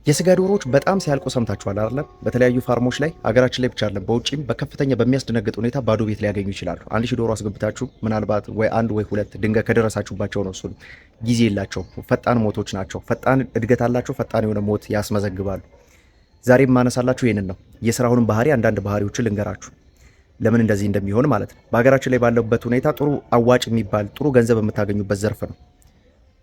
የስጋ ዶሮዎች በጣም ሲያልቁ ሰምታችኋል አይደለም? በተለያዩ farm ኦች ላይ ሀገራችን ላይ ብቻ አይደለም፣ በውጪም በከፍተኛ በሚያስደነግጥ ሁኔታ ባዶ ቤት ሊያገኙ ይችላሉ። 1000 ዶሮ አስገብታችሁ ምናልባት ወይ አንድ ወይ ሁለት ድንገት ከደረሳችሁባቸው ነው። እሱን ጊዜ የላቸው፣ ፈጣን ሞቶች ናቸው። ፈጣን እድገት አላቸው፣ ፈጣን የሆነ ሞት ያስመዘግባሉ። ዛሬ የማነሳላችሁ ይህንን ነው። የስራውንም ባህሪ አንዳንድ ባህሪዎችን ልንገራችሁ፣ ለምን እንደዚህ እንደሚሆን ማለት ነው። በሀገራችን ላይ ባለበት ሁኔታ ጥሩ አዋጭ የሚባል ጥሩ ገንዘብ የምታገኙበት ዘርፍ ነው።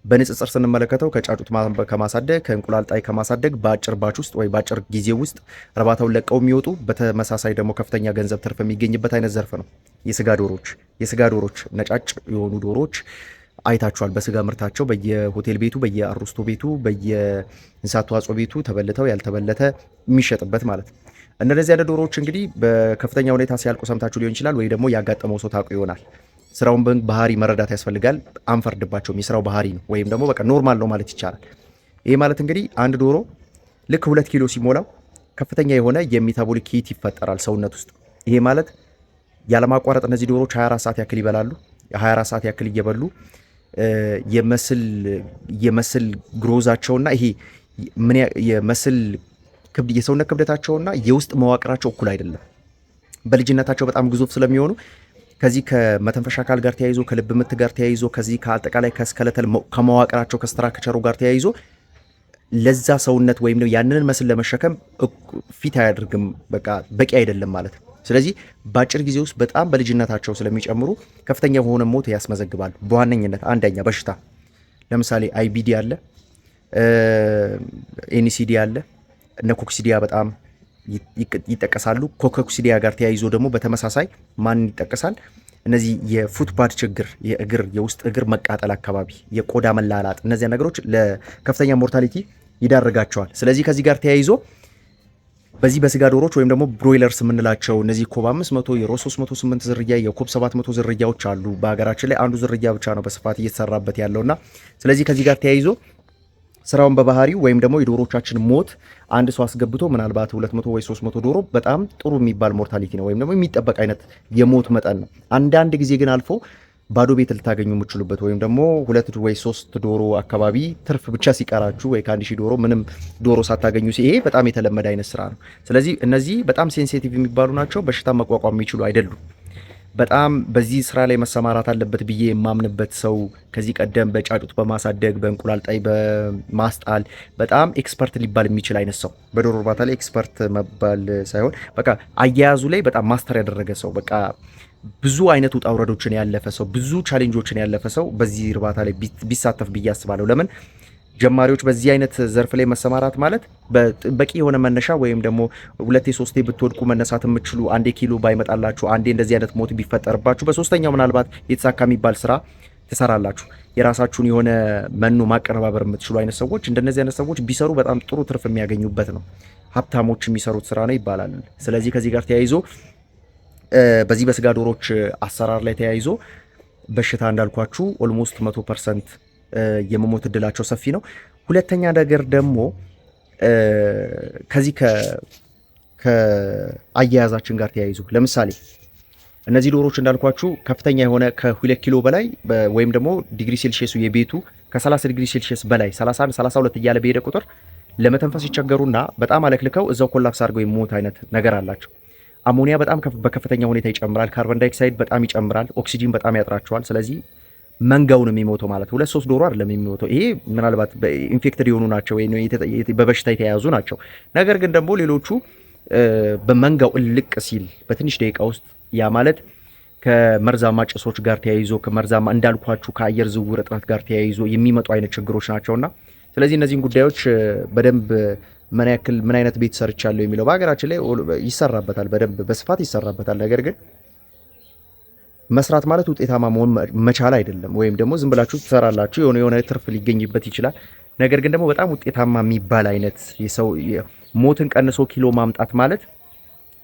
በንጽጽር ስንመለከተው ከጫጩት ከማሳደግ፣ ከእንቁላል ጣይ ከማሳደግ በአጭር batch ውስጥ ወይ በአጭር ጊዜ ውስጥ እርባታውን ለቀው የሚወጡ፣ በተመሳሳይ ደግሞ ከፍተኛ ገንዘብ ትርፍ የሚገኝበት አይነት ዘርፍ ነው። የስጋ ዶሮች ነጫጭ የሆኑ ዶሮዎች አይታችኋል። በስጋ ምርታቸው በየሆቴል ቤቱ፣ በየአሮስቶ ቤቱ፣ በየእንስሳት ተዋጽኦ ቤቱ ተበልተው ያልተበለተ የሚሸጥበት ማለት ነው። እነዚህ ያለ ዶሮዎች እንግዲህ በከፍተኛ ሁኔታ ሲያልቁ ሰምታችሁ ሊሆን ይችላል፣ ወይ ደግሞ ያጋጠመው ሰው ታውቁ ይሆናል። ስራውን ባህሪ መረዳት ያስፈልጋል። አንፈርድባቸውም። የስራው ባህሪ ነው፣ ወይም ደግሞ በቃ normal ነው ማለት ይቻላል። ይህ ማለት እንግዲህ አንድ ዶሮ ልክ 2 ኪሎ ሲሞላው ከፍተኛ የሆነ የ metabolic heat ይፈጠራል ሰውነት ውስጥ። ይሄ ማለት ያለማቋረጥ እነዚህ ዶሮዎች 24 ሰዓት ያክል ይበላሉ። 24 ሰዓት ያክል እየበሉ የ muscle growth ኣቸውና ይሄ የ muscle የሰውነት ክብደታቸውና የውስጥ መዋቅራቸው እኩል አይደለም። በልጅነታቸው በጣም ግዙፍ ስለሚሆኑ ከዚህ ከመተንፈሻ አካል ጋር ተያይዞ፣ ከልብ ምት ጋር ተያይዞ፣ ከዚህ ከአጠቃላይ ከ skeletal ከመዋቅራቸው ከ structure ኡ ጋር ተያይዞ ለዛ ሰውነት ወይም ያንን muscle ለመሸከም fit አያደርግም፣ በቃ በቂ አይደለም ማለት ነው። ስለዚህ በአጭር ጊዜ ውስጥ በጣም በልጅነታቸው ስለሚጨምሩ ከፍተኛ የሆነ ሞት ያስመዘግባሉ። በዋነኝነት አንደኛ በሽታ፣ ለምሳሌ IBD አለ፣ NCD አለ፣ እነ coccidia በጣም ይጠቀሳሉ። ከ coccidia ጋር ተያይዞ ደግሞ በተመሳሳይ ማን ይጠቀሳል? እነዚህ የ foot pad ችግር፣ የእግር የውስጥ እግር መቃጠል አካባቢ፣ የቆዳ መላላጥ፣ እነዚያ ነገሮች ለከፍተኛ mortality ይዳርጋቸዋል። ስለዚህ ከዚህ ጋር ተያይዞ በዚህ በስጋ ዶሮች ወይም ደግሞ broilers የምንላቸው እነዚህ ኮብ 500፣ የሮስ 308 ዝርያ፣ የኮብ 700 ዝርያዎች አሉ። በሀገራችን ላይ አንዱ ዝርያ ብቻ ነው በስፋት እየተሰራበት ያለውና ስለዚህ ከዚህ ጋር ተያይዞ ስራውን በባህሪው ወይም ደግሞ የዶሮቻችን ሞት አንድ ሰው አስገብቶ ምናልባት 200 ወይ 300 ዶሮ በጣም ጥሩ የሚባል mortality ነው ወይም ደግሞ የሚጠበቅ አይነት የሞት መጠን ነው። አንዳንድ ጊዜ ግን አልፎ ባዶ ቤት ልታገኙ የምትችሉበት ወይም ደግሞ ሁለት ወይ ሶስት ዶሮ አካባቢ ትርፍ ብቻ ሲቀራችሁ ወይ ከ1000 ዶሮ ምንም ዶሮ ሳታገኙ፣ ይሄ በጣም የተለመደ አይነት ስራ ነው። ስለዚህ እነዚህ በጣም sensitive የሚባሉ ናቸው። በሽታ መቋቋም የሚችሉ አይደሉም። በጣም በዚህ ስራ ላይ መሰማራት አለበት ብዬ የማምንበት ሰው ከዚህ ቀደም በጫጩት በማሳደግ፣ በእንቁላል ጣይ በማስጣል በጣም expert ሊባል የሚችል አይነት ሰው፣ በዶሮ እርባታ ላይ expert መባል ሳይሆን በቃ አያያዙ ላይ በጣም master ያደረገ ሰው፣ በቃ ብዙ አይነት ውጣ ውረዶችን ያለፈ ሰው፣ ብዙ challenge ኦችን ያለፈ ሰው በዚህ እርባታ ላይ ቢሳተፍ ብዬ አስባለሁ። ለምን ጀማሪዎች በዚህ አይነት ዘርፍ ላይ መሰማራት ማለት በቂ የሆነ መነሻ ወይም ደግሞ ሁለቴ ሶስቴ ብትወድቁ መነሳት የምትችሉ፣ አንዴ ኪሎ ባይመጣላችሁ፣ አንዴ እንደዚህ አይነት ሞት ቢፈጠርባችሁ፣ በሶስተኛው ምናልባት የተሳካ የሚባል ስራ ትሰራላችሁ። የራሳችሁን የሆነ መኖ ማቀነባበር የምትችሉ አይነት ሰዎች፣ እንደነዚህ አይነት ሰዎች ቢሰሩ በጣም ጥሩ ትርፍ የሚያገኙበት ነው። ሀብታሞች የሚሰሩት ስራ ነው ይባላል። ስለዚህ ከዚህ ጋር ተያይዞ በዚህ በስጋ ዶሮች አሰራር ላይ ተያይዞ በሽታ እንዳልኳችሁ almost 100% የመሞት እድላቸው ሰፊ ነው። ሁለተኛ ነገር ደግሞ ከዚህ ከአያያዛችን ጋር ተያይዞ ለምሳሌ እነዚህ ዶሮች እንዳልኳችሁ ከፍተኛ የሆነ ከ2 ኪሎ በላይ ወይም ደግሞ ዲግሪ ሴልሺየሱ የቤቱ ከ30 ዲግሪ ሴልሺየስ በላይ 31፣ 32 እያለ በሄደ ቁጥር ለመተንፈስ ይቸገሩና በጣም አለክልከው እዛው collapse አድርገው የሞት አይነት ነገር አላቸው። አሞኒያ በጣም በከፍተኛ ሁኔታ ይጨምራል። ካርበን ዳይኦክሳይድ በጣም ይጨምራል። ኦክሲጂን በጣም ያጥራቸዋል። ስለዚህ መንጋው ነው የሚሞተው ማለት ሁለት ሶስት ዶሮ አይደለም የሚሞተው። ይሄ ምናልባት infected የሆኑ ናቸው ወይ በበሽታ የተያያዙ ናቸው። ነገር ግን ደግሞ ሌሎቹ በመንጋው እልቅ ሲል በትንሽ ደቂቃ ውስጥ፣ ያ ማለት ከመርዛማ ጭሶች ጋር ተያይዞ፣ ከመርዛማ እንዳልኳችሁ ከአየር ዝውውር እጥረት ጋር ተያይዞ የሚመጡ አይነት ችግሮች ናቸውና ስለዚህ እነዚህን ጉዳዮች በደንብ ምን ያክል ምን አይነት ቤት ሰርቻለሁ የሚለው በሀገራችን ላይ ይሰራበታል፣ በደንብ በስፋት ይሰራበታል። ነገር ግን መስራት ማለት ውጤታማ መሆን መቻል አይደለም። ወይም ደግሞ ዝም ብላችሁ ትሰራላችሁ፣ የሆነ የሆነ ትርፍ ሊገኝበት ይችላል። ነገር ግን ደግሞ በጣም ውጤታማ የሚባል አይነት የሰው ሞትን ቀንሶ ኪሎ ማምጣት ማለት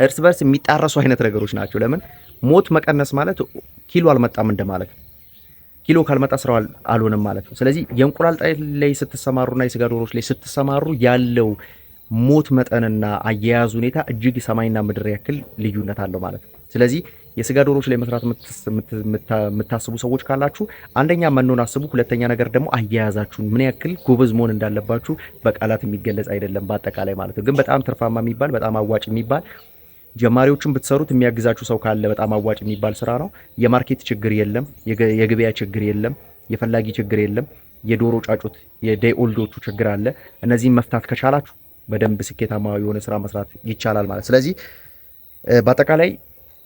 እርስ በርስ የሚጣረሱ አይነት ነገሮች ናቸው። ለምን ሞት መቀነስ ማለት ኪሎ አልመጣም እንደማለት ነው። ኪሎ ካልመጣ ስራው አልሆነም ማለት ነው። ስለዚህ የእንቁላል ጣይ ላይ ስትሰማሩና የስጋ ዶሮች ላይ ስትሰማሩ ያለው ሞት መጠንና አያያዝ ሁኔታ እጅግ ሰማይና ምድር ያክል ልዩነት አለው ማለት ነው። ስለዚህ የስጋ ዶሮች ላይ መስራት የምታስቡ ሰዎች ካላችሁ አንደኛ መኖን አስቡ፣ ሁለተኛ ነገር ደግሞ አያያዛችሁን ምን ያክል ጎበዝ መሆን እንዳለባችሁ በቃላት የሚገለጽ አይደለም፣ በአጠቃላይ ማለት ነው። ግን በጣም ትርፋማ የሚባል፣ በጣም አዋጭ የሚባል፣ ጀማሪዎችን ብትሰሩት የሚያግዛችሁ ሰው ካለ በጣም አዋጭ የሚባል ስራ ነው። የ market ችግር የለም፣ የገበያ ችግር የለም፣ የፈላጊ ችግር የለም። የዶሮ ጫጩት የ day old ኦቹ ችግር አለ። እነዚህን መፍታት ከቻላችሁ በደንብ ስኬታማ የሆነ ስራ መስራት ይቻላል ማለት። ስለዚህ በአጠቃላይ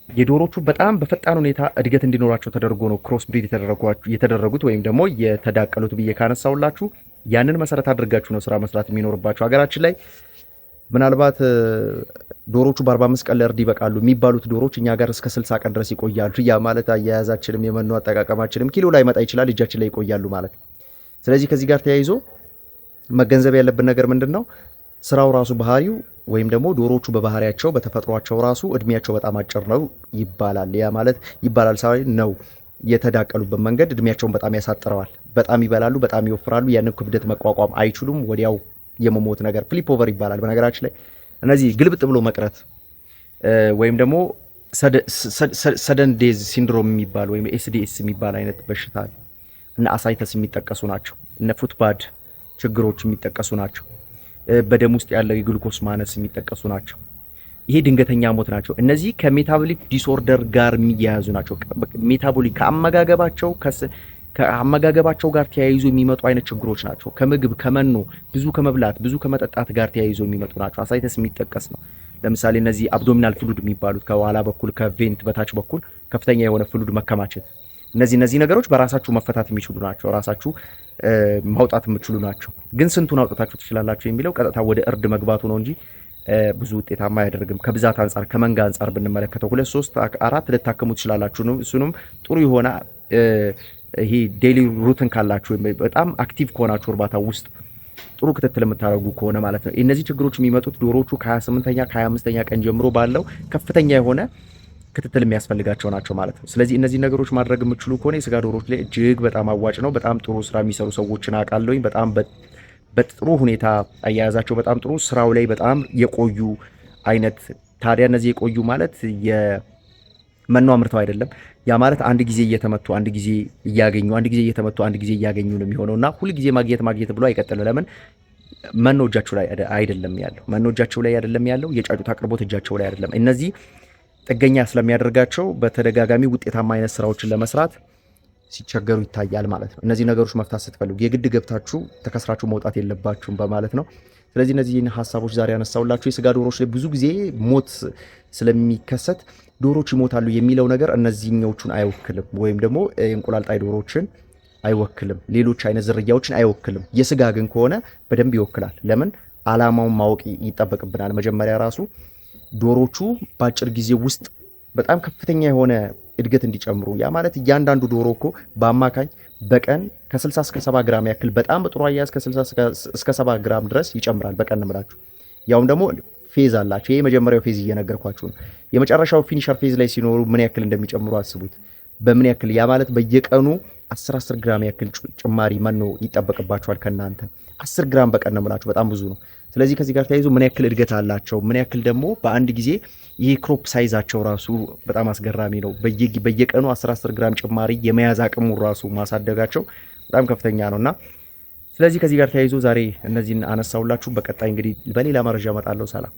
የዶሮቹ በጣም በፈጣን ሁኔታ እድገት እንዲኖራቸው ተደርጎ ነው cross breed የተደረጉት ወይም ደግሞ የተዳቀሉት ብዬ ካነሳውላችሁ ያንን መሰረት አድርጋችሁ ነው ስራ መስራት የሚኖርባችሁ። ሀገራችን ላይ ምናልባት ዶሮቹ በ45 ቀን ለእርድ ይበቃሉ የሚባሉት ዶሮች እኛ ጋር እስከ 60 ቀን ድረስ ይቆያሉ። ያ ማለት አያያዛችንም የመኖ አጠቃቀማችንም ኪሎ ላይ መጣ ይችላል፣ እጃችን ላይ ይቆያሉ ማለት ነው። ስለዚህ ከዚህ ጋር ተያይዞ መገንዘብ ያለብን ነገር ምንድን ነው? ስራው ራሱ ባህሪው ወይም ደግሞ ዶሮቹ በባህሪያቸው በተፈጥሯቸው ራሱ እድሜያቸው በጣም አጭር ነው ይባላል። ያ ማለት ይባላል ሳይሆን ነው፣ የተዳቀሉበት መንገድ እድሜያቸውን በጣም ያሳጥረዋል። በጣም ይበላሉ፣ በጣም ይወፍራሉ። ያንን ክብደት መቋቋም አይችሉም። ወዲያው የመሞት ነገር flip over ይባላል። በነገራችን ላይ እነዚህ ግልብጥ ብሎ መቅረት ወይም ደግሞ sudden death syndrome የሚባል ወይም SDS የሚባል አይነት በሽታ እነ ascites የሚጠቀሱ ናቸው። እነ foot pad ችግሮች የሚጠቀሱ ናቸው። በደም ውስጥ ያለው የግሉኮስ ማነስ የሚጠቀሱ ናቸው። ይሄ ድንገተኛ ሞት ናቸው። እነዚህ ከ metabolic disorder ጋር የሚያያዙ ናቸው። Metabolic ከአመጋገባቸው ጋር ተያይዞ የሚመጡ አይነት ችግሮች ናቸው። ከምግብ፣ ከመኖ፣ ብዙ ከመብላት፣ ብዙ ከመጠጣት ጋር ተያይዞ የሚመጡ ናቸው። Ascites የሚጠቀስ ነው። ለምሳሌ እነዚህ abdominal fluid የሚባሉት ከኋላ በኩል ከ vent በታች በኩል ከፍተኛ የሆነ fluid መከማቸት፣ እነዚህ ነገሮች በራሳችሁ መፈታት የሚችሉ ናቸው። ራሳችሁ ማውጣት የምትችሉ ናቸው። ግን ስንቱን አውጥታችሁ ትችላላችሁ የሚለው ቀጥታ ወደ እርድ መግባቱ ነው እንጂ ብዙ ውጤታማ አያደርግም። ከብዛት አንጻር፣ ከመንጋ አንጻር ብንመለከተው ሁለት፣ ሶስት፣ አራት ልታከሙ ትችላላችሁ። እሱንም ጥሩ የሆነ ይሄ daily routine ካላችሁ፣ በጣም active ከሆናችሁ፣ እርባታ ውስጥ ጥሩ ክትትል የምታደርጉ ከሆነ ማለት ነው። እነዚህ ችግሮች የሚመጡት ዶሮቹ ከ28ኛ ከ25ኛ ቀን ጀምሮ ባለው ከፍተኛ የሆነ ክትትል የሚያስፈልጋቸው ናቸው ማለት ነው። ስለዚህ እነዚህ ነገሮች ማድረግ የምትችሉ ከሆነ የስጋ ዶሮች ላይ እጅግ በጣም አዋጭ ነው። በጣም ጥሩ ስራ የሚሰሩ ሰዎችን አውቃለሁኝ። በጣም በጥሩ ሁኔታ አያያዛቸው በጣም ጥሩ፣ ስራው ላይ በጣም የቆዩ አይነት። ታዲያ እነዚህ የቆዩ ማለት የመኖ አምርተው አይደለም። ያ ማለት አንድ ጊዜ እየተመቱ አንድ ጊዜ እያገኙ፣ አንድ ጊዜ እየተመቱ አንድ ጊዜ እያገኙ ነው የሚሆነው እና ሁል ጊዜ ማግኘት ማግኘት ብሎ አይቀጥልም። ለምን? መኖ እጃቸው ላይ አይደለም ያለው፣ መኖ እጃቸው ላይ አይደለም ያለው፣ የጫጩት አቅርቦት እጃቸው ላይ አይደለም። እነዚህ ጥገኛ ስለሚያደርጋቸው በተደጋጋሚ ውጤታማ አይነት ስራዎችን ለመስራት ሲቸገሩ ይታያል ማለት ነው። እነዚህ ነገሮች መፍታት ስትፈልጉ የግድ ገብታችሁ ተከስራችሁ መውጣት የለባችሁም በማለት ነው። ስለዚህ እነዚህን ሀሳቦች ዛሬ ያነሳሁላችሁ የስጋ ዶሮች ላይ ብዙ ጊዜ ሞት ስለሚከሰት ዶሮች ይሞታሉ የሚለው ነገር እነዚህኛዎቹን አይወክልም፣ ወይም ደግሞ የእንቁላል ጣይ ዶሮችን አይወክልም፣ ሌሎች አይነት ዝርያዎችን አይወክልም። የስጋ ግን ከሆነ በደንብ ይወክላል። ለምን? አላማውን ማወቅ ይጠበቅብናል። መጀመሪያ ራሱ ዶሮቹ በአጭር ጊዜ ውስጥ በጣም ከፍተኛ የሆነ እድገት እንዲጨምሩ፣ ያ ማለት እያንዳንዱ ዶሮ እኮ በአማካኝ በቀን ከ60 እስከ 70 ግራም ያክል፣ በጣም በጥሩ አያያዝ ከ60 እስከ 70 ግራም ድረስ ይጨምራል በቀን ነው የምላችሁ። ያውም ደግሞ phase አላቸው። ይሄ የመጀመሪያው phase እየነገርኳችሁ ነው። የመጨረሻው finisher phase ላይ ሲኖሩ ምን ያክል እንደሚጨምሩ አስቡት። በምን ያክል፣ ያ ማለት በየቀኑ 10 10 ግራም ያክል ጭማሪ መኖ ይጠበቅባቸዋል ከእናንተ። 10 ግራም በቀን ነው የምላችሁ፣ በጣም ብዙ ነው። ስለዚህ ከዚህ ጋር ተያይዞ ምን ያክል እድገት አላቸው፣ ምን ያክል ደግሞ በአንድ ጊዜ ይህ crop size ኣቸው ራሱ በጣም አስገራሚ ነው። በየቀኑ 10 10 ግራም ጭማሪ የመያዝ አቅሙ ራሱ ማሳደጋቸው በጣም ከፍተኛ ነው እና ስለዚህ ከዚህ ጋር ተያይዞ ዛሬ እነዚህን አነሳሁላችሁ። በቀጣይ እንግዲህ በሌላ መረጃ እመጣለሁ። ሰላም።